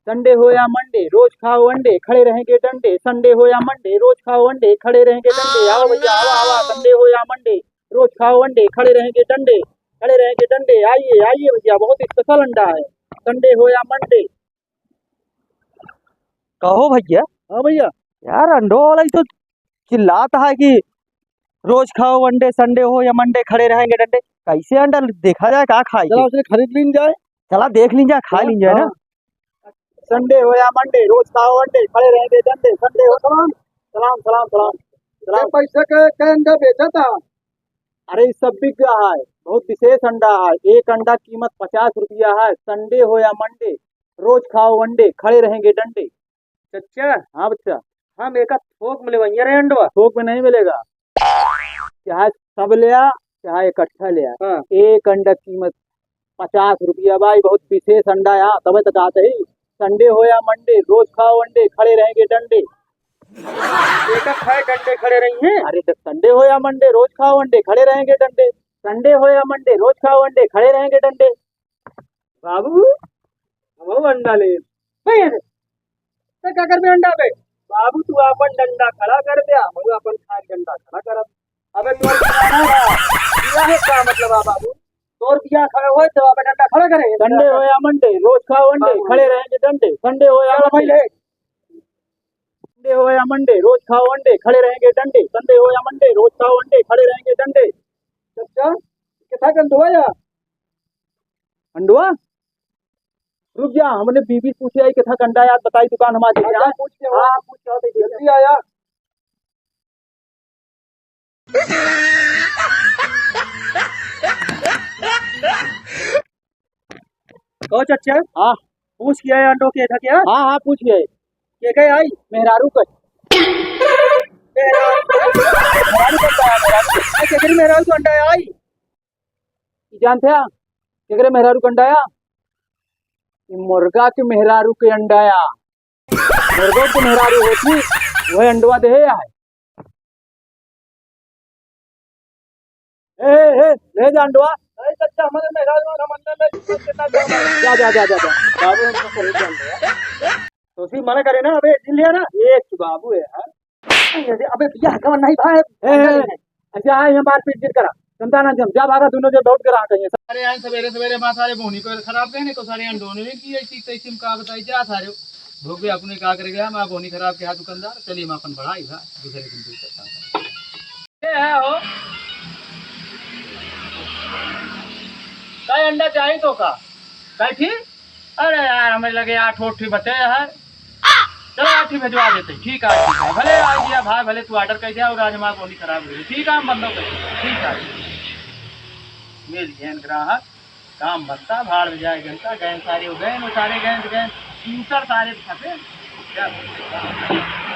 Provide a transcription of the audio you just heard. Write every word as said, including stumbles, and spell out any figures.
संडे हो या मंडे, रोज खाओ अंडे, खड़े रहेंगे डंडे। संडे हो या मंडे, रोज खाओ अंडे, खड़े रहेंगे डंडे। आओ भैया, आवा, आवा, संडे हो या मंडे, रोज खाओ अंडे, खड़े रहेंगे डंडे, खड़े रहेंगे डंडे। आइए, आइए भैया, बहुत special अंडा है, संडे हो या मंडे। कहो भैया। हाँ भैया। यार, अंडो वाला ही तो चिल्लात है कि रोज खाओ अंडे, संडे हो या मंडे, खड़े रहेंगे डंडे। कैसे अंडा देखा जाए, का खाए चला के? उसे खरीद लीन जाए। चला देख लीन जाए, खा हाँ, लीन जाए ना। हाँ। संडे हो या मंडे, रोज खाओ अंडे, खड़े रहेंगे डंडे। संडे हो, सलाम, सलाम, सलाम, सलाम, सलाम। ये पैसे के, के अंडा बेचा था? अरे, ये सब बिक गया है, बहुत विशेष अंडा है। एक अंडा कीमत पचास रुपया है। संडे हो या मंडे, रोज खाओ अंडे, खड़े रहेंगे डंडे। चच्चा। हाँ बच्चा। हम एका थोक में लेवइया रे अंडवा। थोक में नहीं मिलेगा, चाहे सब ले आ, चाहे इकट्ठा ले आ। हाँ। एक अंडा कीमत पचास रुपया भाई, बहुत विशेष अंडा है, तबे तो कहते ही संडे हो या मंडे, रोज खाओ अंडे, खड़े रहेंगे डंडे। एका खाए डंडे खड़े रही हैं। अरे, तो संडे हो या मंडे, रोज खाओ अंडे, खड़े रहेंगे डंडे। संडे हो या मंडे, रोज खाओ अंडे, खड़े रहेंगे डंडे। बाबू, हमहू अंडा ले। नहीं है। तो क्या करबे अंडा पे? बाबू, तू आपन डंडा खड़ा कर दे, हमहू आपन खाए डंडा खड़ा करब। अबे तोर बियाह ना बा। बियाह है का मतलब आ बाबू? तोर बियाह खड़ा होए तो आपन डंडा खड़ा करे। संडे हो या मंडे, रोज खाओ अंडे, बाबू। खड़े रहेंगे डंडे। संडे हो या चलो भाई मंडे। ले। संडे हो या मंडे, रोज खाओ अंडे, खड़े रहेंगे डंडे। संडे हो या मंडे, रोज खाओ अंडे, खड़े रहेंगे डंडे। चच्चा, कितना गंदुआ या? अंडवा? रुक जा, हमने बीबी से पूछे आई, कितना कंडा याद बताई दुकान हमारे अच्छा, यहाँ। पूछ के हाँ, पूछ के आओ, तो जल्दी आया। कहो चच्चा। हाँ। पूछ के आए अंडो के था क्या? हाँ, हाँ, पूछ के आए। के के आई? मेहरारू के। मेहरारू के। मेहरारू के अंडा है, मेहरारू के। आई, केकरी मेहरारू के अंडा है, आई? ई जानते हैं? केकरे मेहरारू के अंडा है? ई मुर्गा के मेहरारू के अंडा है। मुर्गो के मेहरारू होती, वह अंडवा देहे है। ए, ए, ए, ले जा अंडवा। अरे चच्चा, हमारे मेहरारू और हम अंडा ले, कितना जा, जा, जा, जा, जा। बाबू, हम तो सही जान रहे हैं। तो उसी मना करे ना, अबे, दिल लिया ना, एक बाबू है यार। अबे, अबे, भैया, हगवा नहीं भाई, ए, अंडा ए, ले। अच्छा, आए, हम मारपीट गिर करा। समझा ना, जम, जा भागा, दोनों जो दौड़ के रहा कहीं। अरे, आज सवेरे, सवेरे माँ सारे बोनी को खराब कहने को सारे अंडोने ने की ऐसी तैसी में का बताई जा सारे। भोग भी अपने का कर गया, माँ बोनी खराब के हाथ दुकानदार, चलिए माँ अपन बढ़ाई भा, दूसरे दिन दूसरे काम। ये है हो। का अंडा चाही तो का? का ठीक? अरे यार, हमें लगे आठ ठो बचे हैं। चलो, आठ ठो भिजवा देते। ठीक है, ठीक है। भले आ गया भाई, भले तू order कर दिया और आज हमारा बोनी खराब हो गई। ठीक है, हम बंदो कर। ठीक है। मिल गए ग्राहक, काम बनता, भाड़ में जाए जनता, गए सारे, गए, वो सारे गए, गए, तीसर सारे फंसे। क्या बोलते?